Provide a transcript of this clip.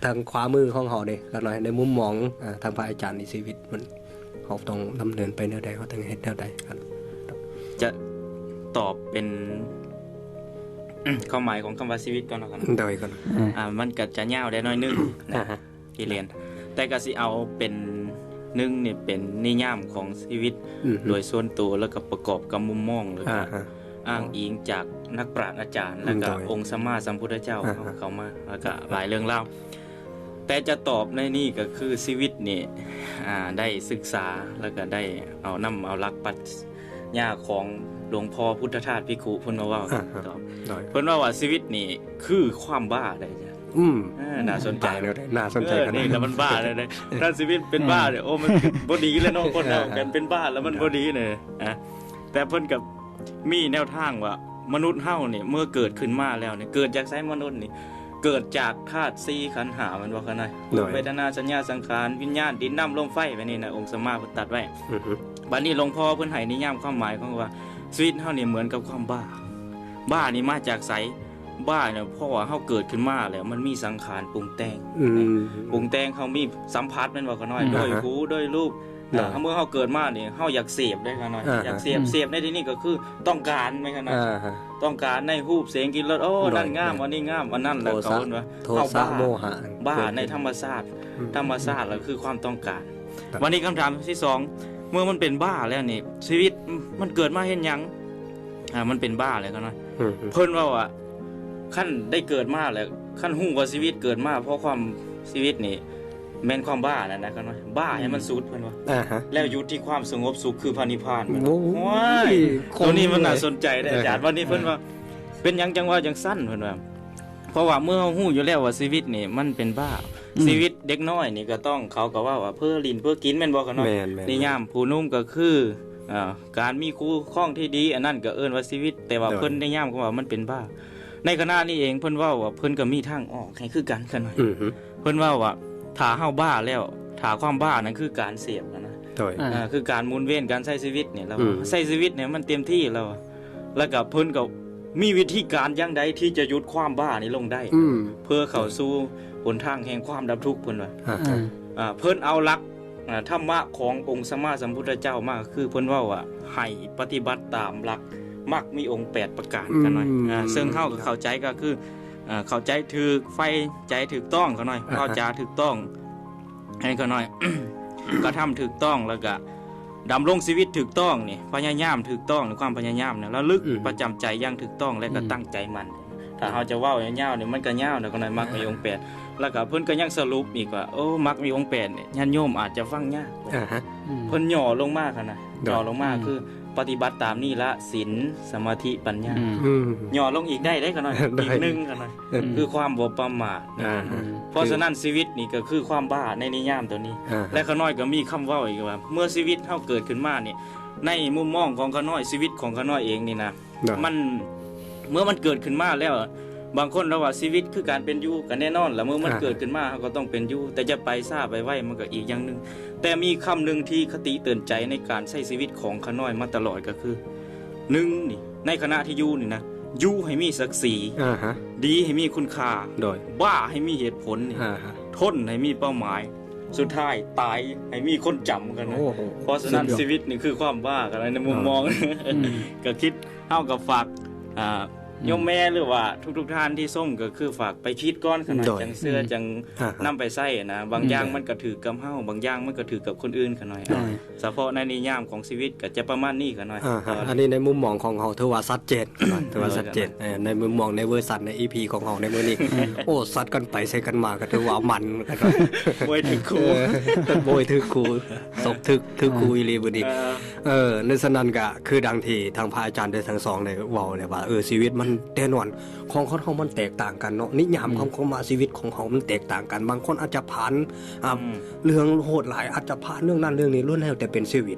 ທາງຂວາມືຂອງເຮົາເດ້ ຂ້ານ້ອຍ ໃນມຸມມອງ ອາ ທາງພະອາຈານນີ້ ຊີວິດມັນ ເຮົາຕ້ອງດຳເນີນໄປແນວໃດ ເຮົາຕ້ອງເຮັດແນວໃດ? ຄັນ ຈະຕອບເປັນ ຄວາມໝາຍຂອງຄຳວ່າຊີວິດກ່ອນເນາະ ໂດຍ ກ່ອນ ອາ ມັນກໍຈະຍາວໄດ້ໜ້ອຍໜຶ່ງນະ ອາຮະ ທີ່ລຽນ ແຕ່ກໍຊິເອົາເປັນ ໜຶ່ງນີ້ເປັນນິຍາມຂອງຊີວິດ ອືຮຶ ໂດຍສ່ວນໂຕ ແລ້ວກໍປະກອບກັບມຸມມອງ ແລ້ວກໍ ອາຮະ ອ້າງອີງຈາກນັກປາດອາຈານ ອືມ ແລ້ວກໍ ໂດຍ ອົງສຳມາສຳພຸດທະເຈົ້າ ອາຮະ ເຂົ້າມາ ແລ້ວກໍ ອືມ ຫຼາຍເລື່ອງລາວ ແຕ່ຈະຕອບໃນນີ້ກໍຄືຊີວິດນີ້ ອາ ໄດ້ສຶກສາ ແລ້ວກໍໄດ້ເອົານຳເອົາຫຼັກປັດ ຍາຂອງຫຼວງພໍ່ພຸດທະທາດພິກຂຸເພິ່ນມາເວົ້າ ອາຮະ ຕອບ ໂດຍ ເພິ່ນເວົ້າວ່າຊີວິດນີ້ຄືຄວາມບ້າໄດ໋ ອືມ ເອີ ໜ້າສົນໃຈ ບ້າແນວໃດ ໜ້າສົນໃຈ ເອີ ຂະໜາດ ນີ້ລະມັນບ້າແນວໃດ ອືມ ຖ້າຊີວິດເປັນບ້າ ອືມ ໂອ້ ມັນບໍ່ດີແລ້ວເນາະ ຄົນເຮົາ ເອີ ການເປັນບ້າແລ້ວມັນ ໂດຍ ບໍ່ດີເນາະ ອາ ແຕ່ເພິ່ນກໍມີແນວທາງວ່າ ມະນຸດເຮົານີ້ເມື່ອເກີດຂຶ້ນມາແລ້ວນີ້ ເກີດຈາກໃສມະນຸດນີ້? ເກີດຈາກທາດສີ່ຂັນຫ້າ ແມ່ນບໍ່ຄະນ້ອຍ? ໂດຍ ເວທະນາ ສັນຍາ ສັງຂານ ວິນຍານ ດິນ ນ້ຳ ລົມ ໄຟ ແບບນີ້ນະ ອົງສຳມາເພິ່ນຕັດໄວ້ ອືຮຶ ບາດນີ້ຫຼວງພໍ່ເພິ່ນໃຫ້ນິຍາມຄວາມໝາຍຂອງວ່າ ຊີວິດເຮົານີ້ເໝືອນກັບຄວາມບ້າ ບ້ານີ້ມາຈາກໃສ? ບ້ານີ້ເພາະວ່າເຮົາເກີດຂຶ້ນມາແລ້ວ ມັນມີສັງຂານປຸງແຕ່ງ ອືມ ປຸງແຕ່ງ ເຮົາມີສຳຜັດ ແມ່ນບໍ່ຄະນ້ອຍ? ອືມ ດ້ວຍຫູ ດ້ວຍຮູບ ໂດຍ ອ່າ ເມື່ອເຮົາເກີດມານີ້ ເຮົາຢາກເສບເດ້ຂະນ້ອຍ ອ່າຮະ ຢາກເສບ ອືມ ເສບໃນທີ່ນີ້ກໍຄືຕ້ອງການແມ່ນຂະນ້ອຍ ອ່າຮະ ຕ້ອງການໃນຮູບ ສຽງ ກິ່ນ ລົດ ໂອ້ ໂດຍ ນັ້ນງາມ ໂດຍ ອັນນີ້ງາມ ອັນນັ້ນ ໂທ ລະ ສະ ໂກນວ່າ ໂທ ເຮົາ ສະ ບ້າ ໂມຫະ ບ້າໃນທຳມະຊາດ ອືມ ທຳມະຊາດລະຄືຄວາມຕ້ອງການ ບັດນີ້ຄຳຖາມທີສອງ ເມື່ອມັນເປັນບ້າແລ້ວນີ້ ຊີວິດມັນເກີດມາເຮັດຫຍັງ? ອ່າ ມັນເປັນບ້າແລ້ວຂະນ້ອຍ ອືມ ເພິ່ນເວົ້າວ່າ ຄັນໄດ້ເກີດມາແລ້ວ ຄັນຮູ້ວ່າຊີວິດເກີດມາເພາະຄວາມ ຊີວິດນີ້ ແມ່ນຄວາມບ້ານັ້ນນະ ຄັນວ່າບ້າໃຫ້ມັນສຸດ ອືມ ເພິ່ນວ່າ ອ່າຮະ ແລ້ວຢຸດທີ່ຄວາມສະຫງົບສຸກຄືພະນິບພານ ໂອ້ຍ ໂຕນີ້ມັນໜ້າສົນໃຈເດ້ອາຈານ ເອີ ວັນນີ້ເພິ່ນວ່າ ເປັນຫຍັງຈັ່ງວ່າຈັ່ງຊັ້ນ ເພິ່ນວ່າ ເພາະວ່າເມື່ອເຮົາຮູ້ຢູ່ແລ້ວວ່າຊີວິດນີ້ມັນເປັນບ້າ ອືມ ຊີວິດເດັກນ້ອຍນີ້ກໍຕ້ອງ ເຂົາກໍເວົ້າວ່າເພີຫຼິ້ນເພີກິນ ແມ່ນບໍ່ຂະນ້ອຍ? ແມ່ນໆໆ ນິຍາມຜູ້ໜຸ່ມກໍຄື ເອີ ການມີຄູ່ຄອງທີ່ດີ ອັນນັ້ນກໍເອີ້ນວ່າຊີວິດ ແຕ່ວ່າ ໂດຍ ເພິ່ນນິຍາມຄຳວ່າມັນເປັນບ້າ ໃນຂະນະນີ້ເອງເພິ່ນເວົ້າວ່າເພິ່ນກໍມີທາງອອກໃຫ້ຄືກັນຂະນ້ອຍ ອືຮຶ ເພິ່ນເວົ້າວ່າ ຖ້າເຮົາບ້າແລ້ວ ຖ້າຄວາມບ້ານັ້ນຄືການເສບນະ ໂດຍ ອ່າ ອ່າ ຄືການໝູນວຽນການໃຊ້ຊີວິດນີ້ ລະວ່າ ອືມ ໃຊ້ຊີວິດໃຫ້ມັນເຕັມທີ່ ລະວ່າ ລະກະເພິ່ນກໍມີວິທີການຢ່າງໃດທີ່ຈະຢຸດຄວາມບ້ານີ້ລົງໄດ້ ອືມ ເພື່ອເຂົ້າສູ່ຫົນທາງແຫ່ງຄວາມດັບທຸກ ເພິ່ນວ່າ ອ່າ ອ່າ ເພິ່ນເອົາຫຼັກ ອ່າ ທຳມະຂອງອົງສຳມາສຳພຸດທະເຈົ້າມາ ຄືເພິ່ນເວົ້າວ່າໃຫ້ປະຕິບັດຕາມຫຼັກມັກມີອົງແປດປະການ ອືມ ຂະນ້ອຍ ອ່າ ເຊິ່ງເຮົາກໍເຂົ້າໃຈກໍຄື ອ່າ ເຂົ້າໃຈຖືກ ໃຝ່ໃຈຖືກຕ້ອງ ຂະນ້ອຍ ອ່າຮະ ເວົ້າຈາຖືກຕ້ອງ ໃຫ້ຂະນ້ອຍ ກະທຳຖືກຕ້ອງ ແລ້ວກະດຳລົງຊີວິດຖືກຕ້ອງນີ້ ພະຍາຍາມຖືກຕ້ອງ ຄວາມພະຍາຍາມນີ້ລະລຶກ ອືມ ປະຈຳໃຈຢ່າງຖືກຕ້ອງ ແລະກະ ອືມ ຕັ້ງໃຈໝັ້ນ ຖ້າເຮົາຈະເວົ້າຍາວໆນີ້ ມັນກໍຍາວນະ ກໍໜ້ອຍມັກມີອົງແປດ ແລ້ວກໍເພິ່ນກໍຍັງສະຫຼຸບອີກວ່າ ໂອ້ ມັກມີອົງແປດນີ້ ຍາດໂຍມອາດຈະຟັງຍາກ ອ່າຮະ ອືມ ເພິ່ນຫຍໍ້ລົງມາຂະນະ ໂດຍ ຫຍໍ້ລົງມາ ອືມ ຄືປະຕິບັດຕາມນີ້ລະ ສິນ ສະມາທິ ປັນຍາ ອືມ ຫຍໍ້ລົງອີກໄດ້ເດ້ຂະນ້ອຍ ໄດ້ ອີກໜຶ່ງຂະນ້ອຍ ອືມ ຄືຄວາມບໍ່ປະໝາດ ອ່າຮະ ເພາະສະນັ້ນຊີວິດນີ້ກໍຄືຄວາມບ້າໃນນິຍາມໂຕນີ້ ອ່າຮະ ແລະຂະນ້ອຍກໍມີຄຳເວົ້າອີກວ່າ ເມື່ອຊີວິດເຮົາເກີດຂຶ້ນມານີ້ ໃນມຸມມອງຂອງຂະນ້ອຍ ຊີວິດຂອງຂະນ້ອຍເອງນີ້ນະ ໂດຍ ມັນ ເມື່ອມັນເກີດຂຶ້ນມາແລ້ວ ບາງຄົນລະວ່າຊີວິດຄືການເປັນຢູ່ ກໍແນ່ນອນລະ ເມື່ອມັນ ອ່າ ເກີດຂຶ້ນມາເຮົາກໍຕ້ອງເປັນຢູ່ ແຕ່ຈະໄປຊ້າໄປໄວມັນກໍອີກຢ່າງໜຶ່ງ ແຕ່ມີຄຳໜຶ່ງທີ່ຄະຕິເຕືອນໃຈໃນການໃຊ້ຊີວິດຂອງຂະນ້ອຍມາຕະຫຼອດກໍຄື ໜຶ່ງນີ້ ໃນຂະນະທີ່ຢູ່ນີ້ນະ ຢູ່ໃຫ້ມີສັກສີ ອ່າຮະ ດີໃຫ້ມີຄຸນຄ່າ ໂດຍ ບ້າໃຫ້ມີເຫດຜົນນີ້ ອ່າຮະ ທົນໃຫ້ມີເປົ້າໝາຍ ສຸດທ້າຍຕາຍໃຫ້ມີຄົນຈຳກັນນະ ໂອ້ໂຫ ເພາະສະນັ້ນ ສຸດຍອດ ຊີວິດນີ້ຄືຄວາມບ້າກັນໃນມຸມມອງ ອືມ ກໍຄິດ ເຮົາກໍຝາກ ອ່າ ອືມ ໂຍມແມ່ ຫຼືວ່າທຸກໆທ່ານທີ່ຊົມ ກໍຄືຝາກໄປຄິດກ່ອນຂະນ້ອຍ ໂດຍ ຈັ່ງເຊື່ອ ອືມ ຈັ່ງ ອ່າຮະ ນຳໄປໃຊ້ນະ ບາງຢ່າງ ອືມ ມັນກໍຖືກກັບເຮົາ ບາງຢ່າງມັນກໍຖືກກັບຄົນອື່ນຂະນ້ອຍ ໂດຍ ສະເພາະໃນນິຍາມຂອງຊີວິດກໍຈະປະມານນີ້ຂະນ້ອຍ ອ່າຮະ ອັນນີ້ໃນມຸມມອງຂອງເຮົາຖືວ່າຊັດເຈນ ຖືວ່າຊັດເຈນ ໂດຍ ເອີ ໃນມຸມມອງໃນເວີຊັນໃນອີພີຂອງເຮົາໃນມື້ນີ້ ໂອ້ ຊັດກັນໄປໃສ່ກັນມາກໍຖືວ່າມັນ ໂອ້ຍ ຖືກຄູ່ ເອີ ໂອ້ຍ ຖືກຄູ່ ສົບຖືກ ຖືກຄູ່ອີ່ຫຼີມື້ນີ້ ເອີ ເອີ ໃນສະນັ້ນກໍຄືດັ່ງທີ່ທາງພະອາຈານໄດ້ທັງສອງໄດ້ເວົ້າແລ້ວວ່າ ເອີ ຊີວິດມັນແນ່ນອນ ຂອງຄົນເຮົາມັນແຕກຕ່າງກັນເນາະ ນິຍາມ ອືມ ຂອງຄຳວ່າຊີວິດຂອງເຮົາມັນແຕກຕ່າງກັນ ບາງຄົນອາດຈະຜ່ານ ອ່າ ອືມ ເລື່ອງໂຫດຫຼາຍ ອາດຈະຜ່ານເລື່ອງນັ້ນເລື່ອງນີ້ ລ້ວນແລ້ວແຕ່ເປັນຊີວິດ